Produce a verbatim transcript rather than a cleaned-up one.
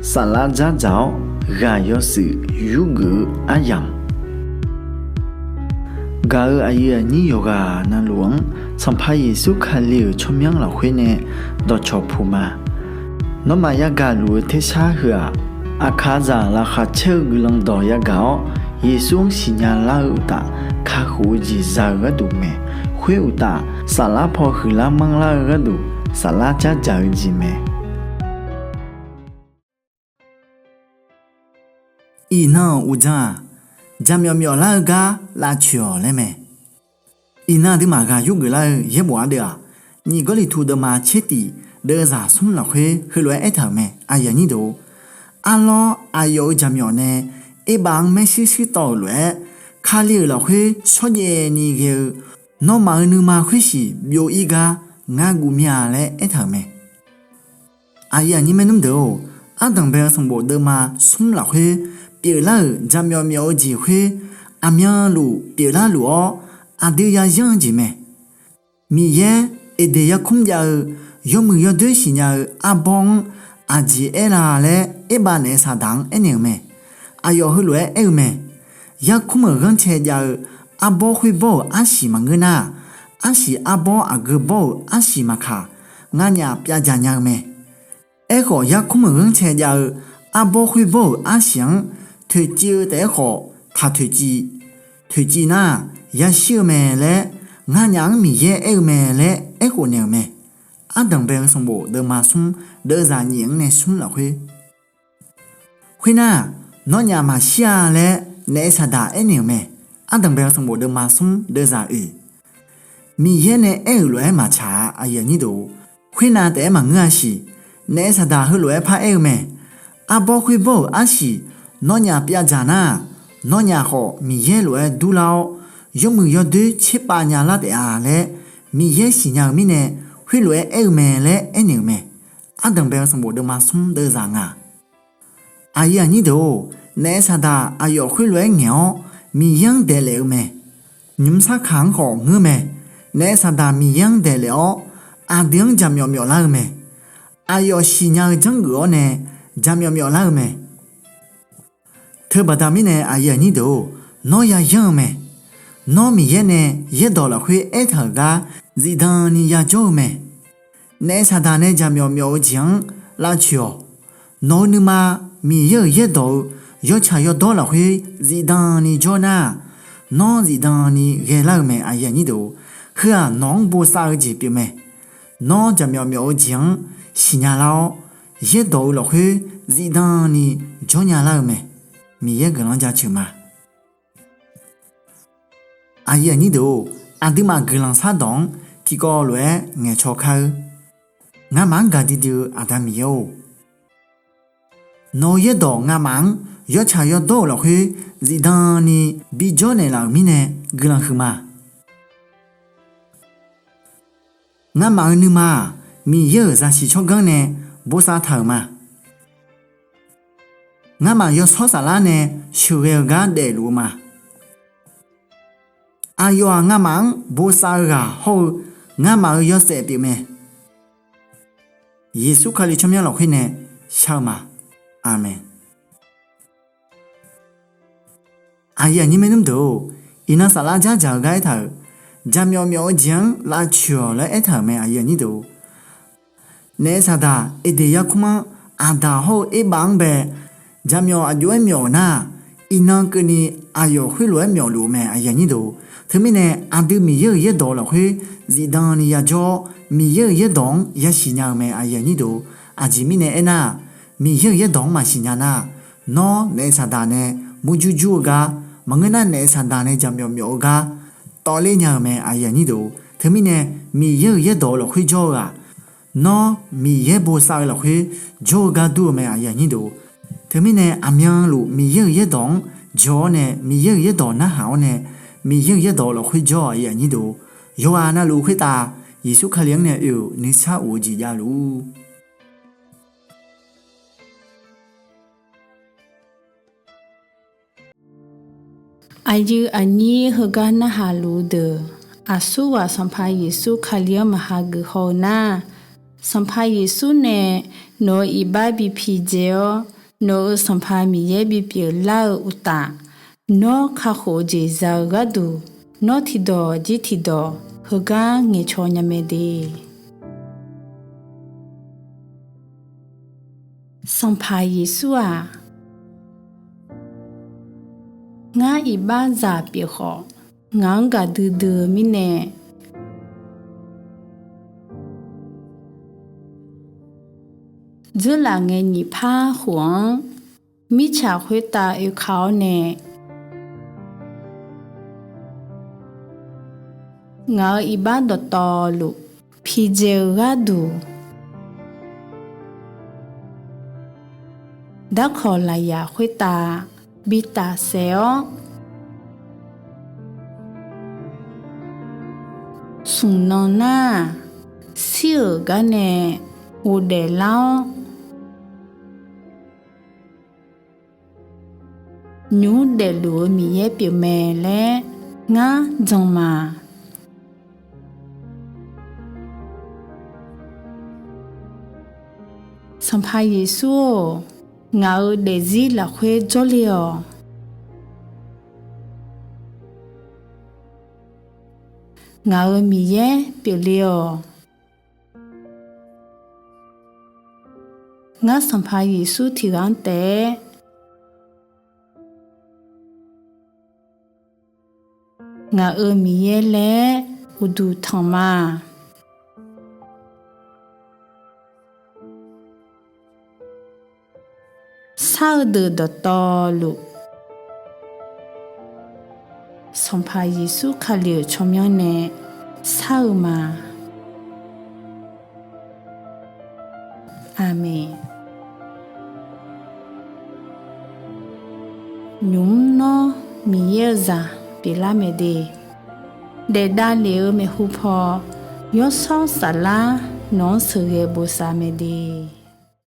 Saflar dzardzaq-awr ghaq yawshuif yurgeuf-eu aryamq, gaq-euq aqyuif aqnyir yawqghaq navluf-anr Sanqpaq Yeqsur Kali-euq tsawrmyanr lafkhoer nae dawqcawq puq ma. Nawmaf yagaq luf-eu tersar heu-aq, aqkaqzaq laqkhaq caer-eu guiqlanq dawq yagaq-awr, Yeqsur-anr siqnya lar-eu uqtaf, kakhof-eu jeq za-eu gharduq mae. Khoer uqtaf, saflar paw huiqlar manrlar-eu gharduq, saflar dzardzaq-eu jeq mae. Iqnan-euq uqdzan-aq, jaqmyawf myawflar-eu gar lavtsoeq-awq laer mae. Iqnan aqduimaf ghaq yurgeuf lar-eu yaerbof ardeuv-aq, nyiq Gawrliqtu deuvma tser tif deuvzaq smr lafkhoer heulof-aer aertaq-euq mae, aqyuif aqnyir deuq-or, arlawr aqyawf-euq jaqmyawf nae erbav-anr maershuir shuir tawv-euq lof-aer, Kali-euq lafkhoer shawrjaev ni ghae-eu nawmaf-euq nuima khoershiq byov-ir gar ngar guv mir-a laer aertaq-euq mae. Aqyuif aqnyir maernmr deuq-or, ardanq bae-eu sanqbof deuvma smr lafkhoer pyeuflar-euq jaqmyawf myawf-eu jeq khoer aqmyanluf pyeuflar luf-awr, aqdui yayanr-eu jeq mae. Miqyaer Eqdeq yarkmr jav-eu yawmuiq yawdoer siqnya-eu arbawr-anr aqjeq aer la laer erbav naef saqdaq-anr aernaeq-euq mae. Aqyawf heulof-aer aer-eu mae. Yarkmr-euq ghanrcae jav-eu arbawr khoerbawr-euq arsiq maqngeur nar-aq, arsiq arbawr aqgeu bawr-euq arsiq maqkaq, nganyaf pyavdzaq nya-eu mae. Aerkhawf, yarkmr-euq ghanrcae jav-eu arbawr khoerbawr-euq arsiq-anr toeqciv-eu taef-aer khawf taq toeqciv. Toeqciv nar-aq, yashir-eu mae laer nganyaf-anr Miqyaer aer-eu mae laer aerkhof naeq-euq mae. Ardanq bae-eu sanqbof deuvma smr deuvzaq nyiq-anr nae smr lafkhoer. Khoernar-aq, nawnyaf maqshir-a laer naef saqdaq aernaeq-euq mae. Ardanq bae-eu sanqbof deuvma smr deuvzaq oeq. Miqyaer nae aer-euq lof-aer maqtsaq-a, aqyuif aqnyir deuq-or. Khoernav taef-aer maqngeur-a siq. Naef saqdaq heulof-aer paraer-eu mae. Arbawr khoerbawr-euq arsiq nawnyaf pyavdzaq nar-aq, nawnyaf khawf Miqyaer lof-aer durlar-awr, yawmuiq yawdoer tserpav nyalar taef-a laer Miqyaer siqnya-eu mirnae, khoerlof-aer aer-eu mae laer aernaeq-euq mae. Ardanq bae-eu sanqbof deuvma smr deuvzaq ngaq. Aqyuif aqnyir deuq-or, naef saqdaq aqyawf khoerlof-aer ngaeq-awr Miqyaer-anr daeqlaef-eu mae. Nymq-mr sarkaq-anr khawf ngeur mae. Naef saqdaq Miqyaer-anr daeqlaef-awr, aqdui-anr jaqmyawf myawflar-eu mae. Aqyawf siqnya-eu janrgeuf-awr nae jaqmyawf myawflar-eu mae. Teubaqda mirnae aqyuif aqnyir deuq-or, nawr yayanr-eu mae. Nawr Miqyaer nae yaerdawq lafkhoer aertaq-euq gar zifdan ni yajawr-eu mae. Naef saqdaq nae jaqmyawf myawf-eu jeq-anr lavtsoeq-awq. Nawq-eu nuima Miqyaer-euq yaerdawq-eu yawtsaq yawdawr lafkhoer zifdan ni jawr nar-aq, nawr zifdan ni ghaelar-eu mae, aqyuif aqnyir deuq-or. Heu-aq nawq-anr bosav-eu jeq pyeufmae. Nawr jaqmyawf myawf-eu jeq-anr siqnya lar-awr, yaerdawq-eu lafkhoer zifdan ni jawrnya lar-eu mae. Miqyaer guiqlanq-anr jaceuq ma. Aqyuif aqnyir deuq-or, aqduimaf guiqlanq shardawq-anr tiqkawv lof-aer ngaeqcaw kar-eur. Ngamaf-anr gaqdui dui-eu Aqda Miqyaer-or, nawq-eu yaerdawq ngamaf-anr yawtsaq yawdawr-euq lafkhoer zifdan ni bijawr naeqlaf-euq mirnae guiqlanq huiqma. Ngamaf-eu nuima-aq, Miqyaer-euq zaqsiq tsawrganr nae bosav taq-euq ma. Ngamaf yawshawr saflar nae sheuqghae-eu gar daefluf-eu ma. Aqyawf-aq ngamaf-anr bosav-eu ghaq hawr-eu ngamaf-euq yawshaef pyeufmae. Yeqsur Kali tsawrmyanr lafkhoer nae shar-eu ma. Aqmeq. Aqyuif aqnyir maernmr deuq-or, iqnan saflar dzardzaq-eu gar aertaq-euq, jaqmyawf myawf-eu jeq-anr lavtsoeq-awq laer aertaq-euq mae, aqyuif aqnyir deuq-or. Naef saqdaq Eqdeq yarkmr-anr aqdaq hawr-eu erbav-anr bae jaqmyawf aqjox-aer myawf-euq nar-aq, iqnan keuvni aqyawf khoerlof-aer myawfluf-eu mae, aqyuif aqnyir deuq-or. Teumirnae aqdui Miqyaer-euq yaerdawq lafkhoer zifdan ni yajawr-awr, Miqyaer-euq yaerdawq-anr yasiq nya-eu mae, aqyuif aqnyir deuq-or. Aqjeq mirnae aernar-aq, Miqyaer-euq yaerdawq-anr maqsiq nya nar-aq, nawr naef saqdaq nae murjur jur-eu gar, maqngeur nar naef saqdaq nae jaqmyawf myawf-eu gar tawvler nya-eu mae, aqyuif aqnyir deuq-or. Teumirnae Miqyaer-euq yaerdawq-eu lafkhoer jawr-eu ghaq, nawr Miqyaer bosav-eu lafkhoer jawr-eu gar dur-eu mae, aqyuif aqnyir deuq-or. Teumirnae aqmyanluf Miqyaer-euq yaerdawq-anr jawr-awr nae, Miqyaer-euq yaerdawq narhaq-awr nae, Miqyaer-euq yaerdawq lafkhoer jawr-eu, aqyuif aqnyir deuq-or. Yawqghaq navluf khoertav Yeqsur Kali-anr nae oe-euq nuisar of-eu jeq javluf-ur. Aqyuif aqnyir heugar narhaq luf-eu deuq, aqsurghaq Sanqpaq Yeqsur Kali-anr maqha geuf haw-eu nar, Sanqpaq Yeqsur nae nawq-euq iqbax bi pidzae-awr, nawq-euq Sanqpaq Miqyaer bipyeuf lar-eu uqtaf, nawr kakhof-eu jeq za-eu gharduq, nawr tiqdawq jir tiqdawq heugar ngaeqcaw nya mae de. Sanqpaq Yeqsur-aq, ngar iqbaxzaq pyeuf khawf, ngaq-anr gaqdui dui-eu mirnae, dzeurlaf ngae nyiq par khof-anr mirtsaq khoertav oeka-awr nae, ngaq-euq iqbax dawqtawvluf pidzae-eu gharduq, darkawq lafyaq khoertav bi tafsaef-awr, smq nan nar-aq, shir-euq gar nae ghofdaef lar-awr, nymq mr daefluf-eu Miqyaer pyeuf mae laer ngar jan ma. Sanqpaq Yeqsur-or, ngaq-euq daefzir lafkhoer jawrle-awq. Ngaq-euq Miqyaer pyeufle-awq. Ngar Sanqpaq Yeqsur tiqghaq-anr taef-aer ngaq-euq Miqyaer laer uqduq tanq ma. Shar-eu deuq dawqtawvluf, Sanqpaq Yeqsur Kali-euq tsawrmyanr nae shar-eu ma. Aqmeq. Nymq mr nawr Miqyaer-eu zaq pyeuflar mae de. Daef davlef-eu maeqhu paw, Yawshawr Saflar nawq-anr sheuqghae bosav mae de.